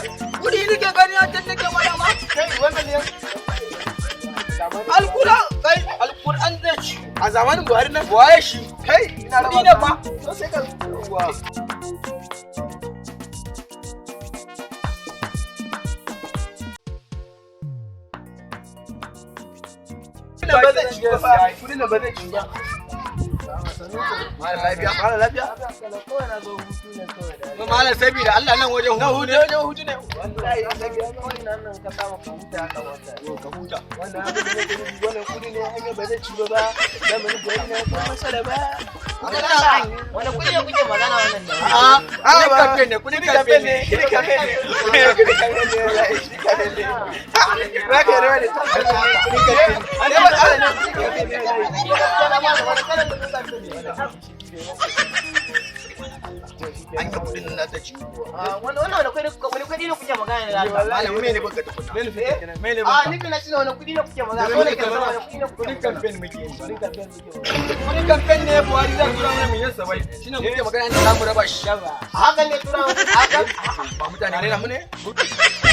Miliyan? Kudi nake gani a can nake mana ma. Kai, wannan miliyan? Alquran, kai, alquran zai ci. A zamanin Buhari nan? Waye shi? Kai, ina Kudi ne fa. To sai ka wa. Kudin ba zai ci ba fa. Kudin ba zai ci ba. Mara lafiya, Mara lafiya? Malam, sabida Allah, nan wajen Na hutu hutu ne. wajen hutu ne. Wallahi, saboda wannan nan ka samu ka huta haka wata. Ka huta. Wannan abin da nake nufi, wannan kudi ne hanyar ba zai ci ba ba. Zamanin Buhari ne ko masala ba. Wani kuɗi ne kuke magana wannan da? A'a, kudin campaign ne, kudin campaign ne. Kudi campaign ne. Kudi campaign ne, wallahi, kudi campaign ne. Ba ka yarda ne. Kudi campaign ne. An ba ne kudi campaign ne, wallahi. Wani kalan kuɗin campaign ne? An yi kudin nan ta ci. Wannan wani kuɗi ne kuke magana da Allah? Malam, me ne baka tukuna? Me ne me ne? A ni na shi wani kuɗi ne kuke magana? Dole ka san wani kuɗi ne kuke Kudin magana. campaign muke yi. Kudi campaign muke. Kudin campaign ne Buhari zai tura mana miliyan 70. Shine muke magana da zamu raba shi. Hakan ne tura hakan? Ba mutane ne mu ne?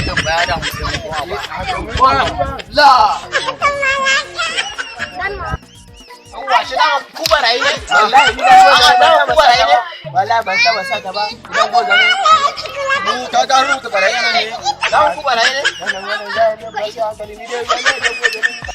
Nan baya da mu sai mu koma ba. La. An washe dama ku barayi ne? Wallahi ni na Dama ku barayi ne? Wallahi ban taba saka ba. Idan ko gane. Mu ka ga rubuta barayi nan ne. Dama ku barayi ne? Wannan za a ba shi hankali ni dai wallahi dan gobe ne.